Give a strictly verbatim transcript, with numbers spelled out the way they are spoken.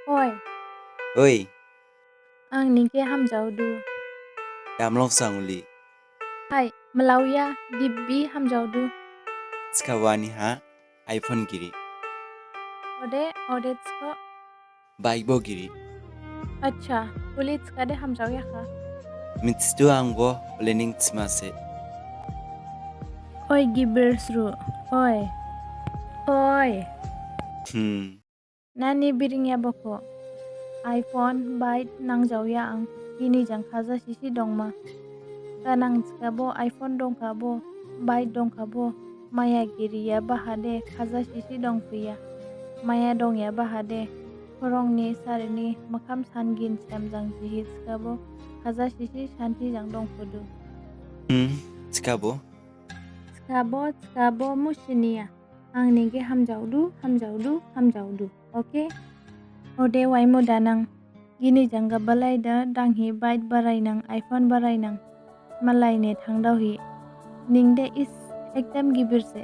Oi. Oi. Ang ning khe hamjaodu. Damlok sang uli. Hai, mlaoya, gibi hamjaodu. Thikhabo ani ha iPhone giri. Ode, ode thikha. Bike bo giri. Acha, uli thikhade hamjaoya kha. Mithidu angbo, uli ning thima se. Oi, gibir sru. Oi. Oi. Hmm. Nani biringya bokho. iPhone, bike nangjaoya ang. Gini jang khaja sisi dongma. Ganang thikhabo, iPhone dongkhabo, bike dongkhabo. Maya giriya bahade khaja sisi dongphuya. Maya dongya bahade khorongni sarini makham sangin sem jang jihi thikhabo khaja sisi santhi jang dongphudu. Hmm, thikhabo? Thikhabo, thikhabo musiniya. Ang ning khe hamjaodu, hamjaodu, hamjaodu. Okay? Ode waimu danang. Gini jang gabalai da danghi bike barainang, iPhone barainang. Malai ne thangdaohi. Ning de is ekdam gibir se.